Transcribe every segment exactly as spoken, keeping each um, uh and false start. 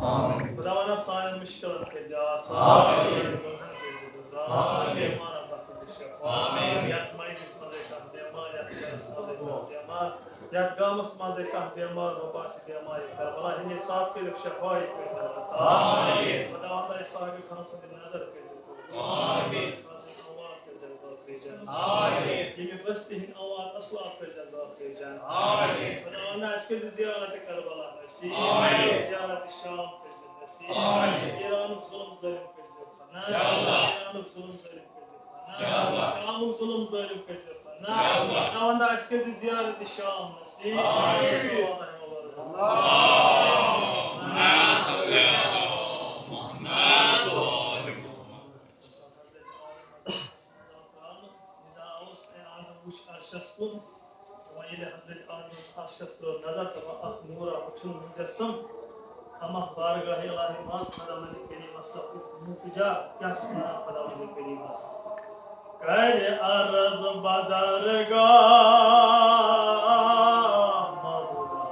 آمین۔ خداوندا، سانٮ۪ن مُشکِلن کٔرۍ زِ آسان، آمین۔ سانٮ۪ن گۄنہن کٔرۍ زِ گُزار، آمین۔ بیمارن بخش زِ شفا، آمین۔ یتھ مجلس منٛز کانٛہہ بیمار، یتھ گرس منٛز کانٛہہ بیمار، یتھ گامس منٛز کانٛہہ بیمار، رۄب آسہِ بیمارِ کربلا ہندِ صاحب کٔرِتھ شفا کٔرِتھ عطا۔ آمین۔ خداوندا، صاحب خان سٕنٛدِ نظر کٔرۍ زِ قبول۔ آمین۔ خاص اموات کٔرۍ زِ باقی جان۔ آمین۔ ییٚمہِ بستی ہٕنٛدۍ اموات اصلاب کٔرۍ زِ باقی جان۔ آمین۔ خداوندا، اَسہِ کٔرۍ زِ زیارت کربلا نصیب۔ آمین۔ زیارت شام کٔرۍ زِ نصیب۔ آمین۔ ایرانُک ظلم ظٲلم کٔرۍ زِ فنا۔ یا اللہ۔ ایرانُک ظلم ظٲلم کٔرۍ زِ فنا۔ یا اللہ۔ شامُک ظلم ظٲلم کٔرۍ زِ فنا۔ یا اللہ۔ خداوندا، اَسہِ کٔرۍ زِ زیارت شام نصیب۔ آمین۔ صلی اللہ علیہ وسلم۔ اللہم صل علی محمد و آل محمد۔ ندا اوس، اے آدم، وٕچھ عرشس کُن۔ وۄنۍ ییٚلہِ حضرت آدم عرشس ترٲو نظر، دَپان، اکھ نوٗرا وٕچھُن مُجسم۔ اما بارگاہ الہی منٛز خداوند کریمس سپُد مُلتجا۔ کیٛاہ چھُ وَنان خداوند کریمس؟ کرِ عرض بدرگاہ مولا،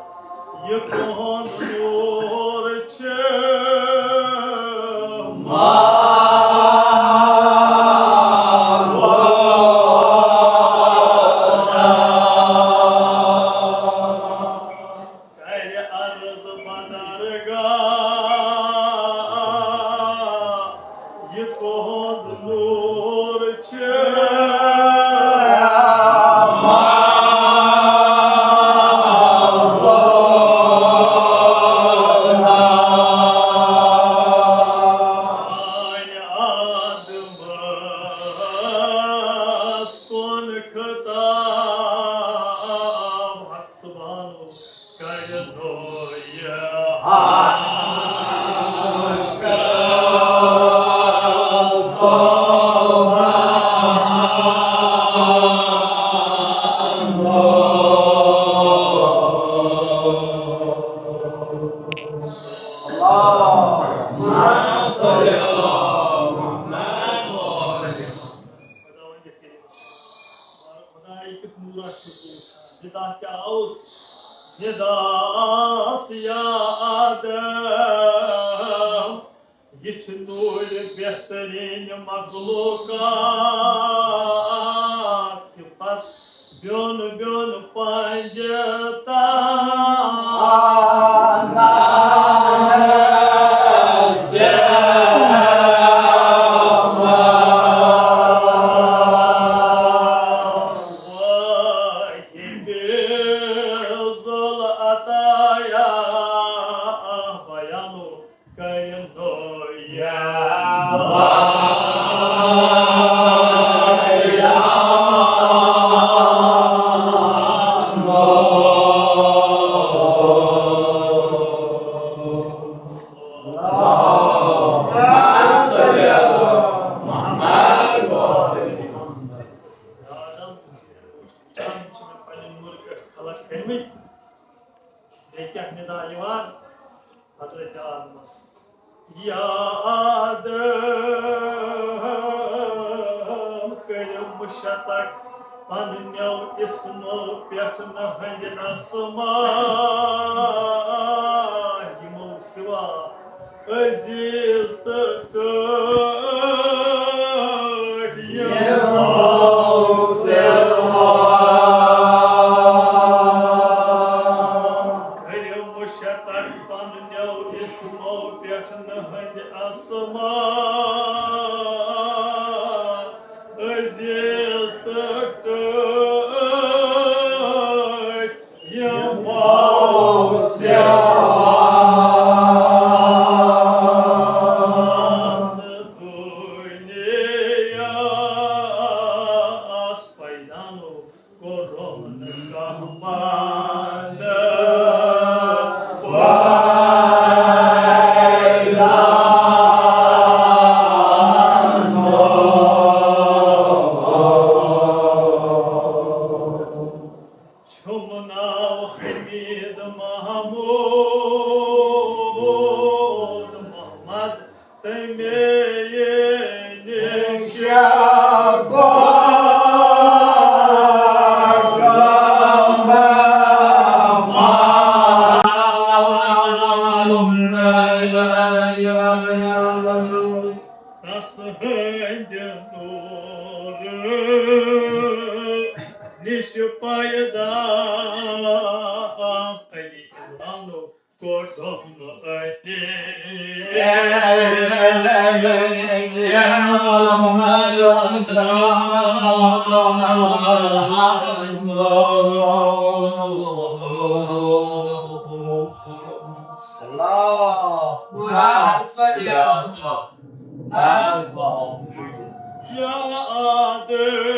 یہِ تُہُنٛد نوٗر چھُ۔ کرِ عرض بدرگاہ، یہِ تُہُنٛد نوٗر چھُ۔ آدمس کُن خطاب، سبحان اللہ۔ خداے کِس نوٗرس چھُ بوٗٹھ۔ ندا کیٛاہ اوس؟ ندا آس یا آدم، یہِ چھُ نوٗرِ بہتریٖن مخلوقات صفت۔ بیوٚن بیوٚن پنجہِ تام۔ واحد ذو العطایا بیانو کرنو یا۔ آدم، وٕچھان چھِ مےٚ پننہِ نوٗرٕ پٮ۪ٹھ خلق کٔرمٕتۍ۔ بیٚیہِ کیٛاہ نِدا یِوان؟ حضرت آدمس۔ یا آدم، کٔرِو مُشتق پننیو اسمو پٮ۪ٹھ نہنٛدِ اسما یِمو سوا عزیز تہٕ ٹٲٹھۍ یِمو سوا۔ کٔرِو مُشتق پننیو اسمو پٮ۪ٹھ نہنٛدِ اسما عزیز تہٕ ٹٲٹھۍ یِمو سوا دُنیاہس پیدانو کوٚرُن کانٛہہ پانہٕ پیدانو۔ چھُم ناو حمید محمود محمد، تہٕ مےٚ یہِ نِش گوٚو تس ہٕنٛدِ نوٗرٕ نِش پیدا علی عمرانُک کوٚرُم أتی۔ اللہ۔ یا آدم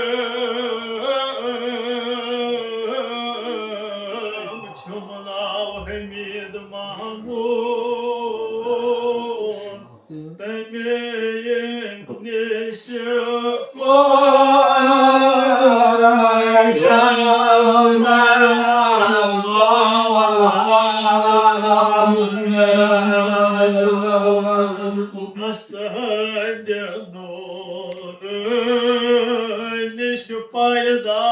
چھُم ناو حمید محمود، تمے نِش نس ہٕنٛدِ نوٗرٕ نِش پیدا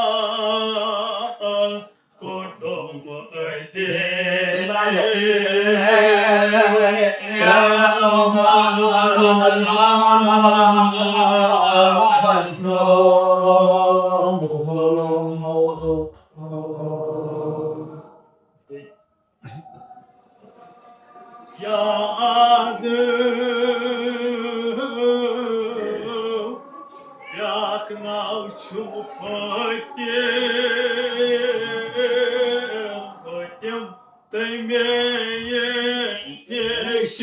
کوٚرُم أتی۔ یا آدم، بیاکھ ناو چھُم فقیٖر، بہٕ دِم تٔمے نِش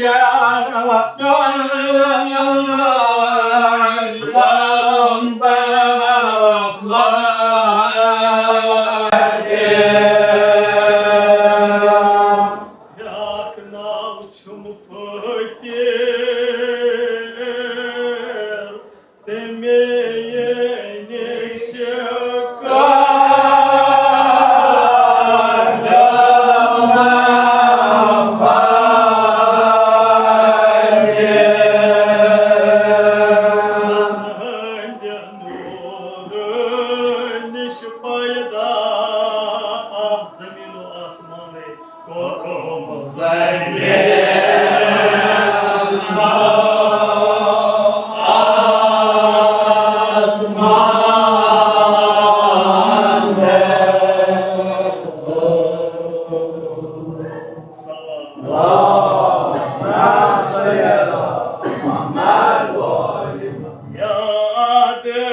بیاکھ ناو چھُم فقیٖر، تٔمے نِش نِش پیدا زمین و آسمان۔ یا آدم،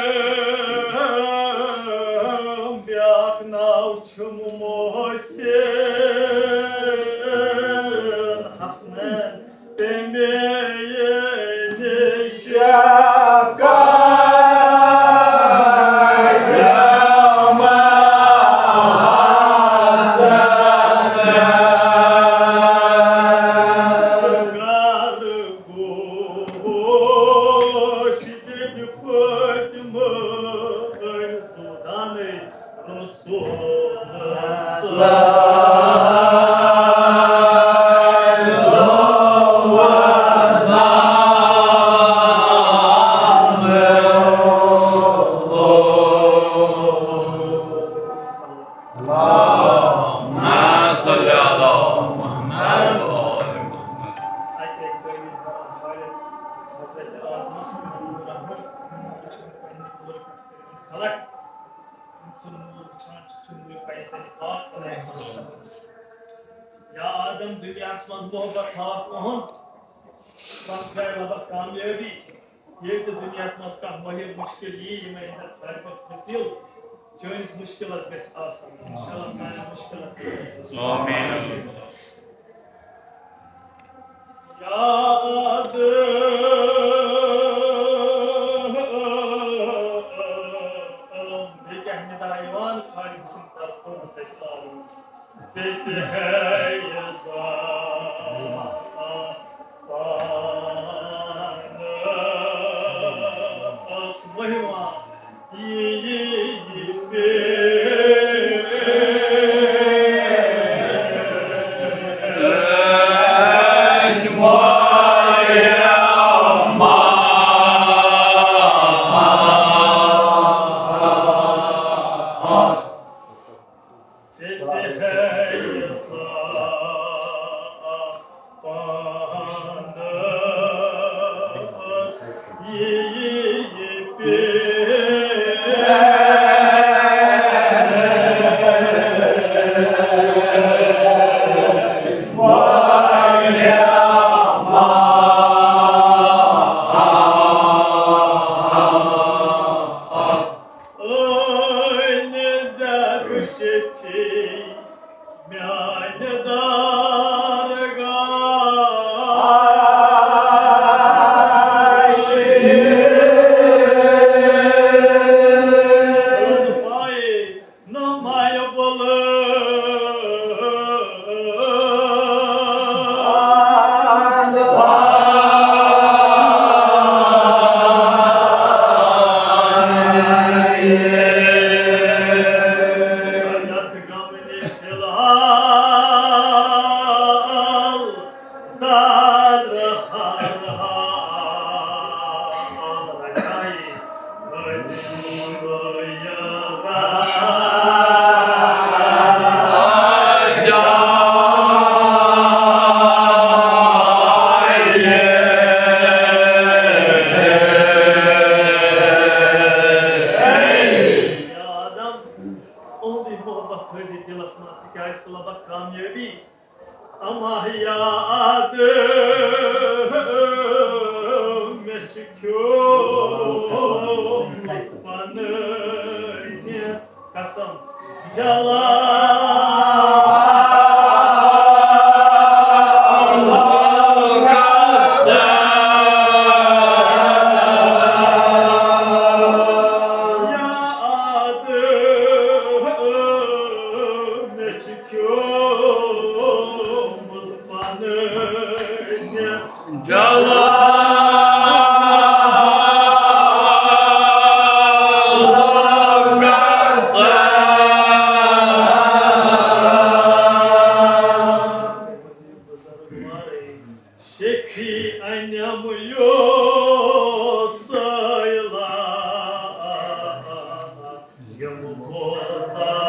بیاکھ ناو چھُم محسن حسنین، تٔمے نِش فاطمہ سودانے۔ یا آدم، دُنیاہَس منٛز محبت ہاو کُہُنٛد، تَتھ جایہِ لَبَکھ کامیٲبی۔ ییٚلہِ تہِ دُنیاہَس منٛز کانٛہہ مٔہِل مُشکِل یِیہِ، یِمَے أنٛدرۍ خالقَس کھٔسِو، چٲنِس مُشکِلَس گژھِ آسُن۔ اِنشاءاللہ سانٮ۪ن مُشکِلَن گژھِ آسُن۔ آمین۔ یا آدم، بیٚیہِ کیٛاہ نِدا یِوان خالق سٕنٛدِ طرفہٕ؟ ژےٚ تہِ ہے یہِ زانان پانَس مہمان۔ دار ہر ہار یا آدم، اُہُنٛدُے محبت تھٲوزِ دِلس منٛز، تِکیٛازِ سُہ لبکھ کامیٲبی۔ اما یاد مےٚ چھُ کھیوٚمُت پنٕنہِ قسم جلال۔ یا آدم، مےٚ چھُ کھیوٚمُت پنٕنہِ جلال۔ شفیع انعم یوسیلہ یِم بوزان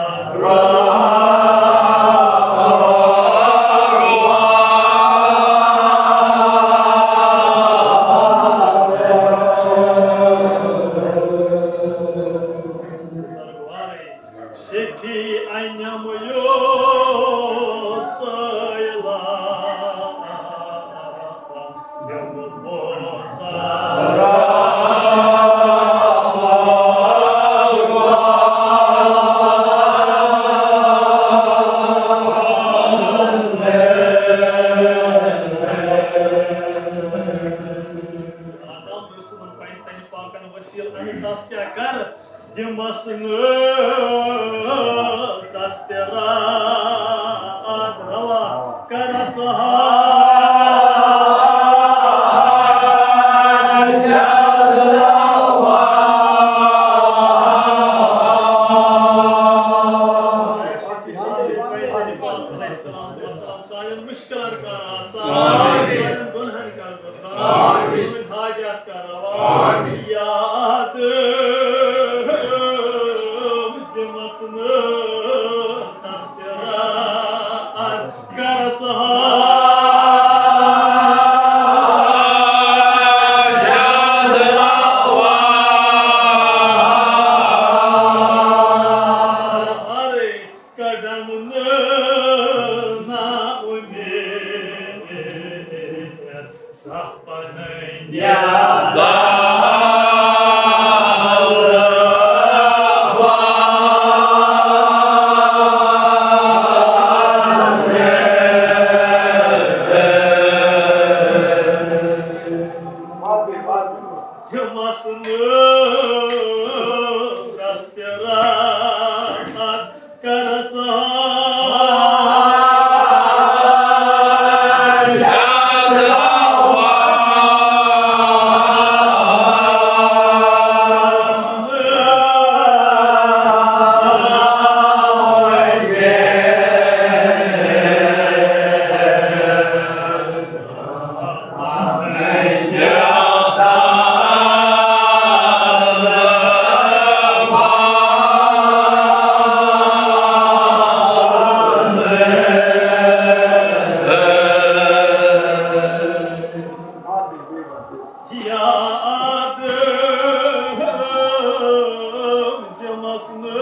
شفیع انعم یوسیلہ۔ آدم یوسفن پننہِ پاکن وسیل انہٕ تس کیٛاہ کر؟ دِمس نہٕ تس تہِ راتھ روا کرس حاجت روا۔ علیہ الصلوۃ والسلام، سانٮ۪ن مشکلن کر آسان، آمین۔ سانٮ۪ن گۄنہن کر غفران، آمین۔ سٲنۍ حاجت کر روا۔ آمین۔ یاد دِمس نہٕ تس تہِ راتھ کرس حاجت روا۔ ہر کڑن نہ نا امید سہ پننہِ دِمس نہٕ دسترات کرس حاجت روا۔ یاد دِمس نہٕ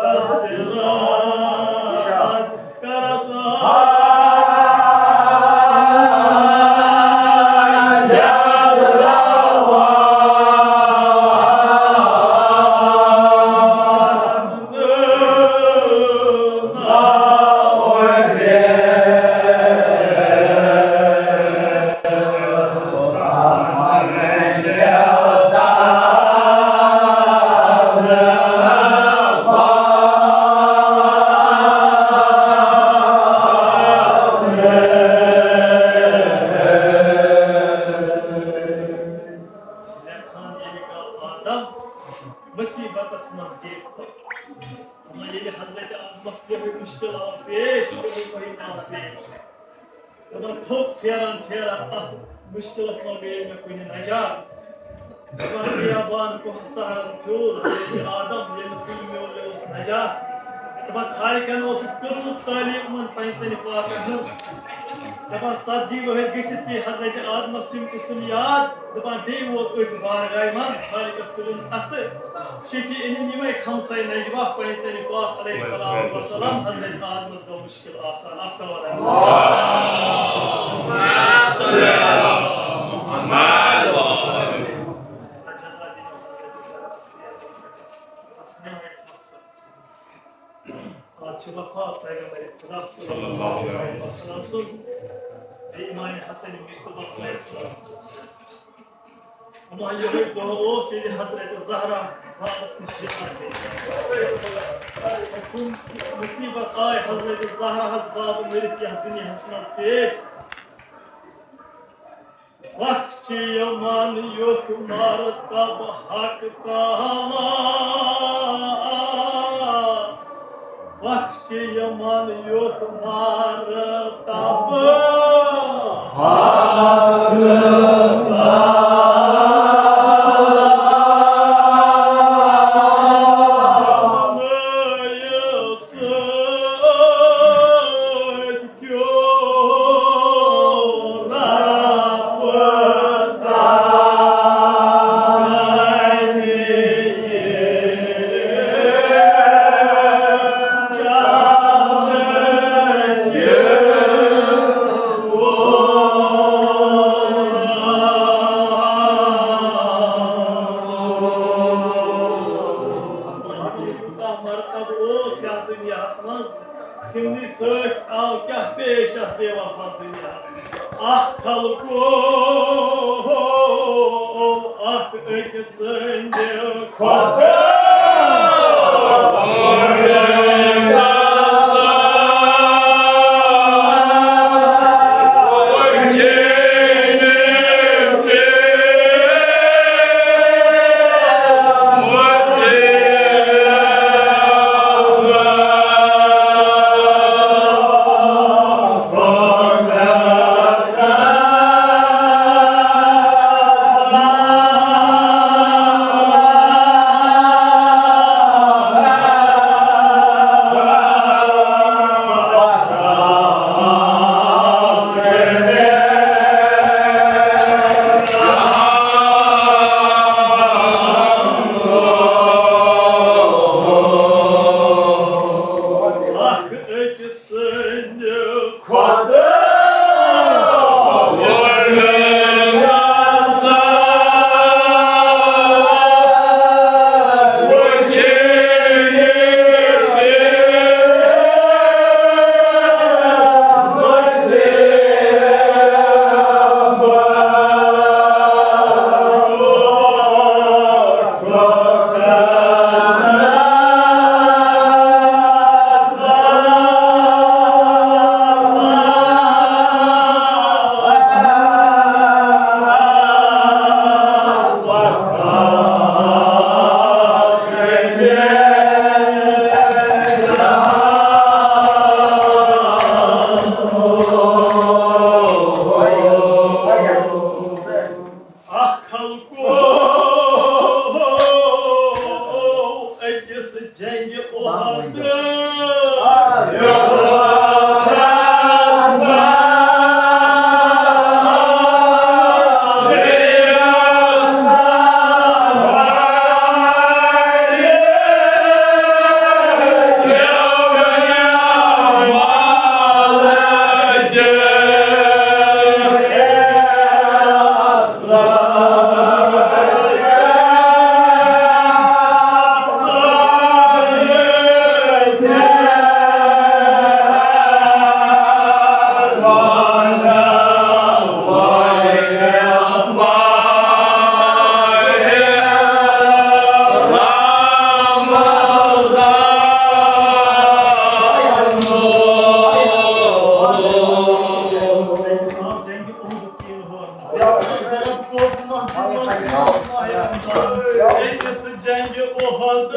دسترات کرس حاجت روا۔ دَپان تھوٚپ پھیران پھیران اَتھ مُشکِلَس منٛز میلہِ مےٚ کُنہِ نجات۔ دَپان بیابان کوہ صحرا پھیوٗر حضرت آدم، ییٚلہِ نہٕ کُنہِ میوٗلہِ اوس نجات۔ دَپان خالقَن اوسُس کٔرمٕژ تعلیٖم یِمَن پنجتنہِ پاکَن ہٕنٛز۔ دَپان ژتجی ؤہٕرۍ گٔژھِتھ پیٚیہِ حضرت آدمَس یِم قٕسم یاد۔ دَپان بیٚیہِ ووت أتھۍ بارگاہہِ منٛز خالقَس تُلُن اَتھٕ۔ شفیع أنِن یِمَے خمسَے نجوہ پنجتنہِ پاک علیہ الصلوۃ والسلام حضرت آدمَس گوٚو مُشکِل آسان۔ اکھ سوال۔ آز چھِ وفات پیغمبر خدا صلی اللہ علیہ وسلم سُنٛد، بیٚیہِ امام حسن مجتبیٰ علیہ السلام۔ اما یِہوٚے دۄہ اوس، ییٚلہِ حضرت زہرا بابَس نِش جنازٕ گٔے۔ مُصیبت آے حضرت زہراہَس بابہٕ مٔرِتھ یَتھ دُنیاہَس منٛز پیش۔ وقت چھِ یِمَن یُتھ مرتب حق تعالیٰ۔ وقت چھِ یِمَن یُتھ مرتب حق تعالیٰ۔ سۭتۍ کیو رفتار مرتب اوس یتھ دُنیاہس منٛز۔ تِمنٕے سۭتۍ آو کیٛاہ پیش اَتھ بے وفا دُنیاہَس؟ اَکھ خلقو، اَکھ أکۍ سٕنٛدِ خۄدایہِ۔ اکھ أکِس سٕنٛدِ خۄدایہِ۔ اکھ خلقو أکِس جنگِ احد۔ جنگِ احد۔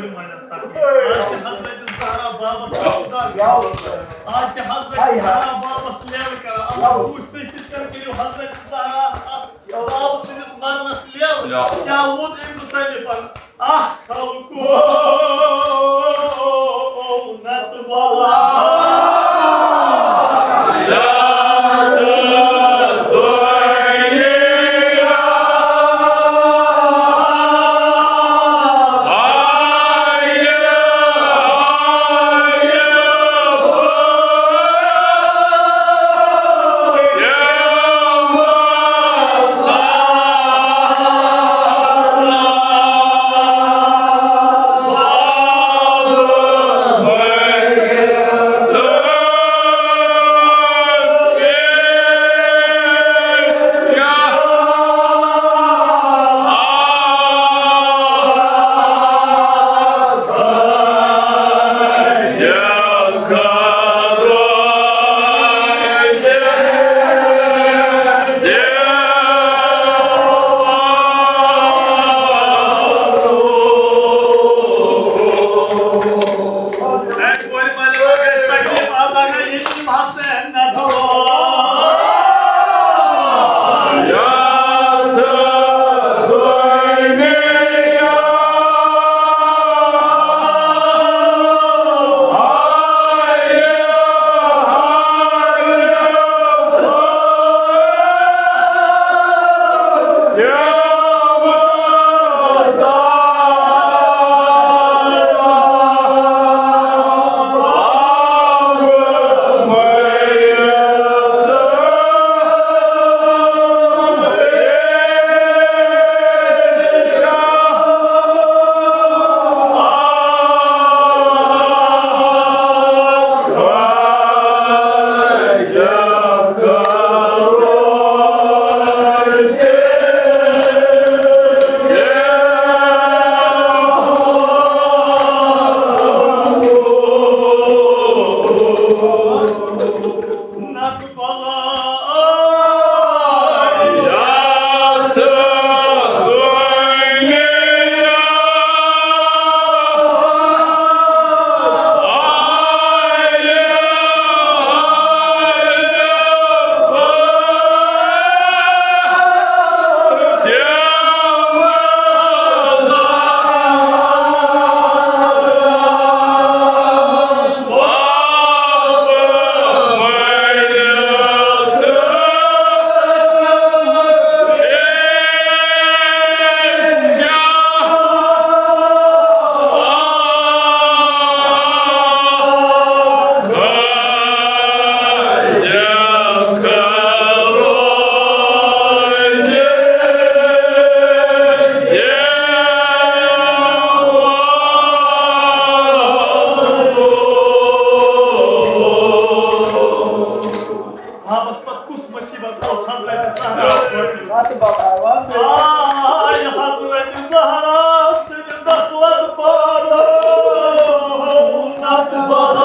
آز چھِ حضرت زہرا بابس خۄدا۔ آز چھِ حضرت زہرا بابس لیل کران۔ اللہ وٕچھ تُہۍ کِتھ کٔنۍ کٔرِو حضرت زہرا بابہٕ سٕنٛدِس مرنس لیل۔ کیٛاہ ووٚن أمۍ مُتعلِقن؟ اکھ خلقو نتہٕ بلا۔ بابس پتہٕ کُس مُصیٖبت اوس حضرت زہرا؟ آے حضرت زہرا سٕنٛدِ دخلت پتہٕ نتہٕ بلا۔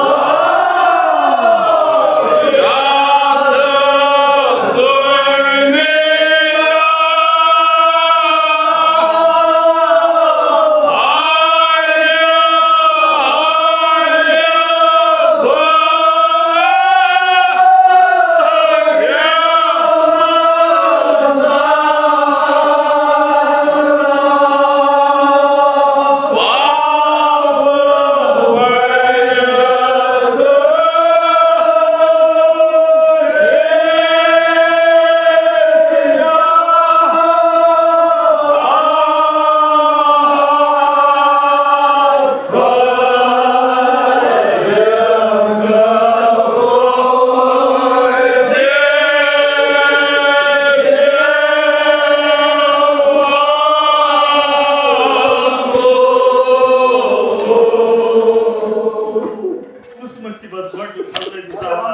کُس مُصیٖبت گۄڈٕنیُک حضرت زہرا؟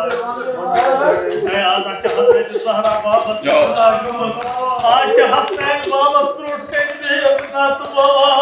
اے، آز چھِ حضرت زہرا بابس پٮ۪ٹھ خۄداے گوٚمُت۔ آز چھِ حسنین بابس برونٛٹھ کنہِ بِہِتھ نتہٕ بلا۔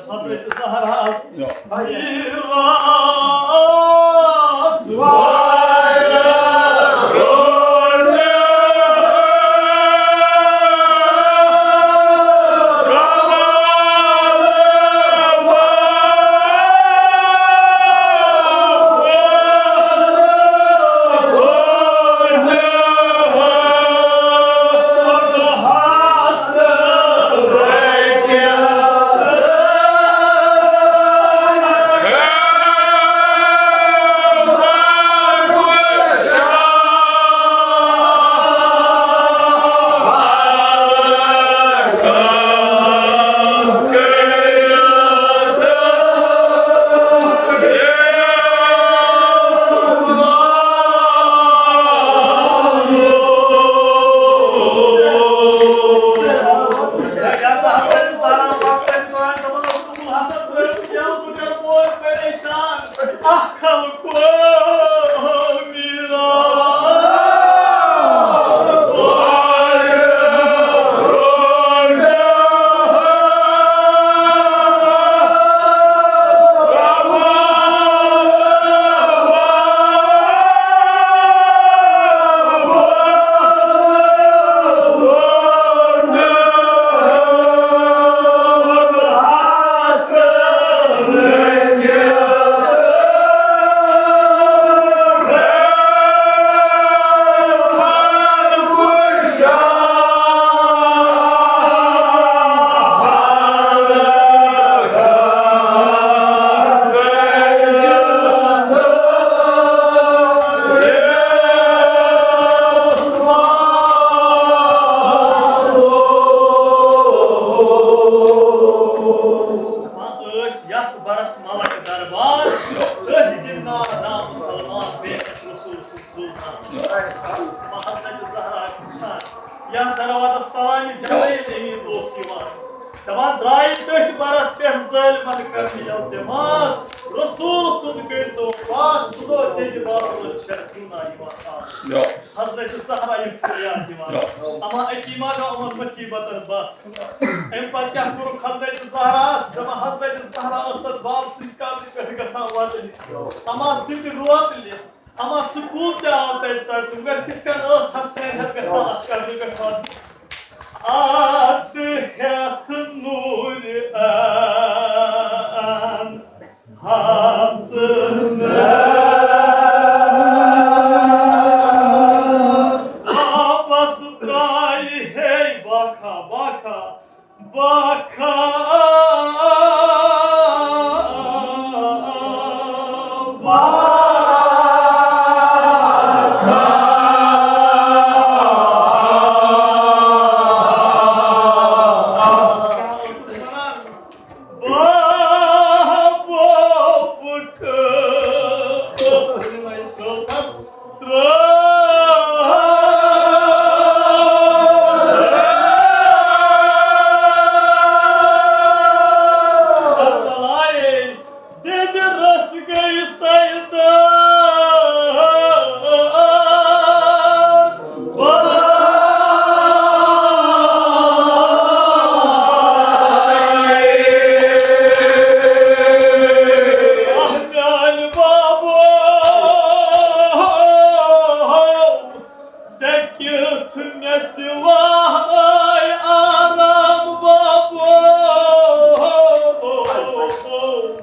حضرت زہراہس میٖراث۔ دَپان ٲسۍ یَتھ بَرَس مَلَک دربار، تٔتھۍ دِنۍ ناو ناو مُسلمان، بیٚیہِ رسول سُنٛد سُلطان۔ حضرت زہرا چھِ وٕچھان، یَتھ دروازَس سلامِ جبرائیل امیٖن اوس یِوان۔ دَپان درٛایہِ تٔتھۍ بَرَس پٮ۪ٹھ ظٲلمَن کٔرمٕتۍ التماس، رسول سُنٛد کٔرۍتو پاس، سُہ دۄہ تیٚلہِ بابُل چھَکھ یوٗنا یِوان آس۔ حضرت زہرا یِم فریاد دِوان۔ اما اتی ما گوٚو یِمَن مُصیٖبتَن بَس۔ اَمہِ پَتہٕ کیٛاہ کوٚرُکھ حضرت زہراہَس؟ دَپان حضرت زہرا ٲس تَتھ بابہٕ سٕنٛدِ قبرِ پٮ۪ٹھ گژھان وَدنہِ۔ اما سُہ تہِ روتلہِ، اما سکوٗن تہِ آو تَتہِ ژَٹنہٕ۔ مگر کِتھ کٔنۍ ٲس حسنین ہٮ۪تھ گژھان اَتھ قبرِ پٮ۪ٹھ وَدنہِ؟ اَتھ ہٮ۪تھ نوٗرِ ان حسن واپس ترٛایہِ ہے باکھا، باکھا، باکھا، باکھا۔ بابُک کربلایے دِدِ رٔژھ گٔے سیدہ۔ آہ میانہِ بابو، ژےٚ کیُتھ مےٚ سِوا آرام بابو۔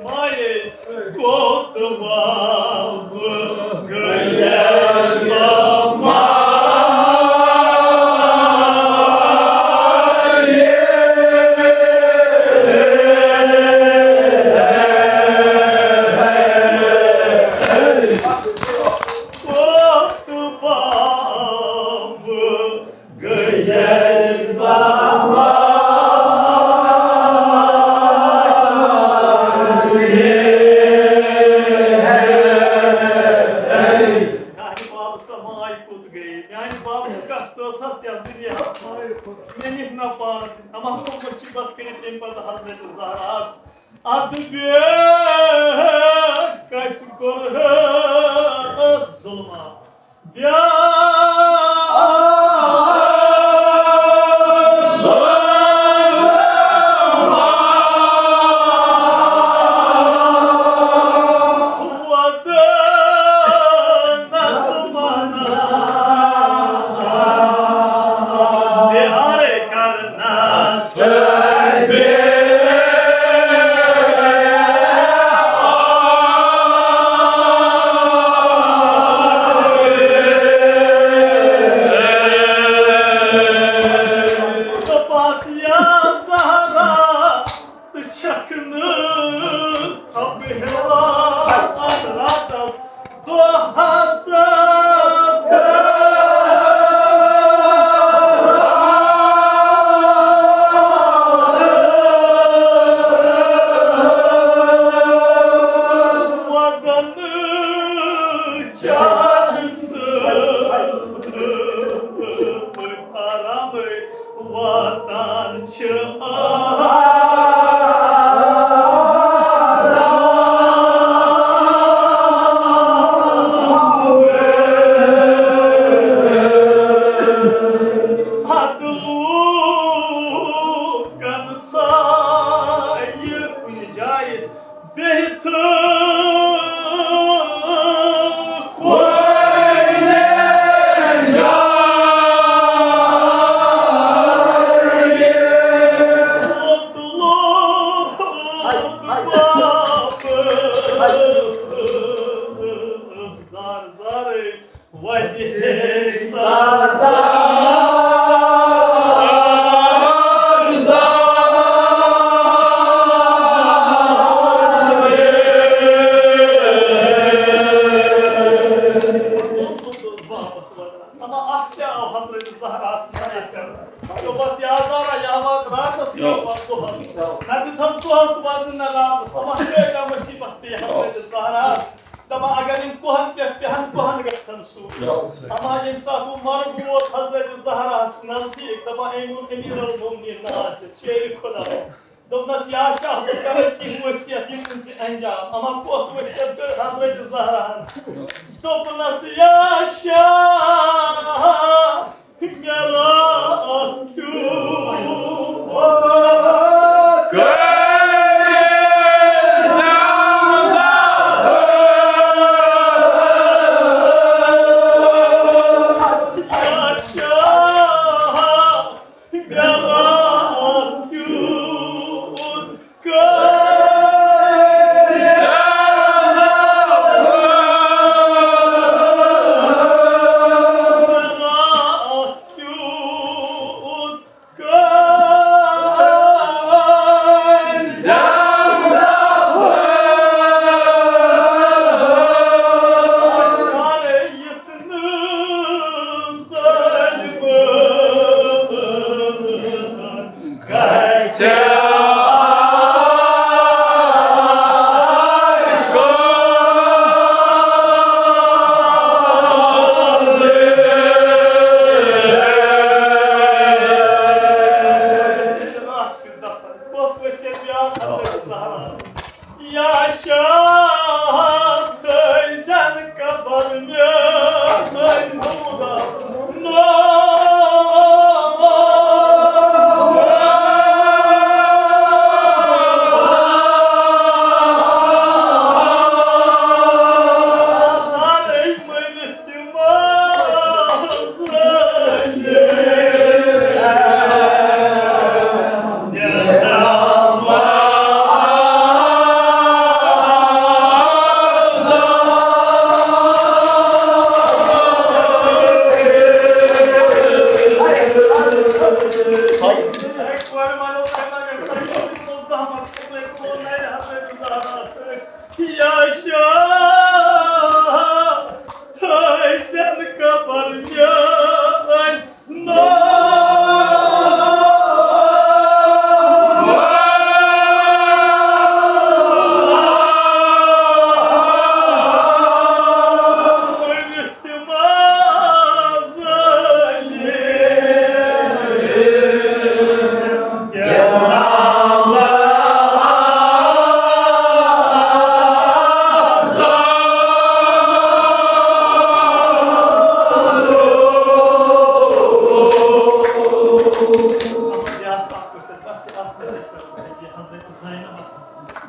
مایے کوٚت وَوٕ گٔیَس کوٚت وَوٕ گٔیَس زمانہِ۔ میانہِ بابہٕ سۄ ماے کوٚت گٔیے؟ میانہِ بابہٕ کس رٲتھس یتھ دُنیاہس منٛز؟ مےٚ نِکھ نہ پانس سۭتۍ۔ اما کم مصیبت کٔرِتھ تمہِ پتہٕ حضرت زہراہس۔ ادٕ بیٚیہِ کس کوٚرہس ظلمہ؟ بیٛاکھ بِہِتھ کۄلہِ ووت لوٚت واپس۔ زار زارٕے وَتہِ ہے سزا۔ واپس وَتہِ۔ اما اکھ تہِ آو حضرت زہراہس نظرِ پٮ۪ٹھ۔ دوٚپمس، یا زہرا، یا وات راتس، یا وات دۄہس۔ نہ دِتہَس دۄہس وَتہِ نہ راتس۔ اما کۭژاہ مصیبت پیٚیہِ حضرت زہراہس۔ دَپان، اگر یِم کوہَن پٮ۪ٹھ پیٚہَن، کوہَن گژھن سوٗر۔ اما ییٚمہِ ساتہٕ وۄنۍ مرگ ووت حضرت زہراہس نزدیٖک، دَپان، اے میون امیر المومنین ناز چھِ شیرِ خدا۔ دوٚپنَس، یا شاہ، بہٕ کرٕ کینٛہہ وصیت، یِم دِن ژٕ انجام۔ اما کۄس وصیت کٔر حضرت زہراہن؟ دوٚپنَس، یا شاہ، مےٚ راتھ کیُتھ کۄس وصیت یاد حضرت زہرا؟ یا شاہ، تھٲیزٮ۪ن قبر میٛٲنۍ نوٗرا۔ یا شاہ، تھٲیزٮ۪ن قبر میٛٲنۍ نوٗرا۔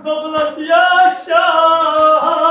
دوٚپنَس، یا شاہ،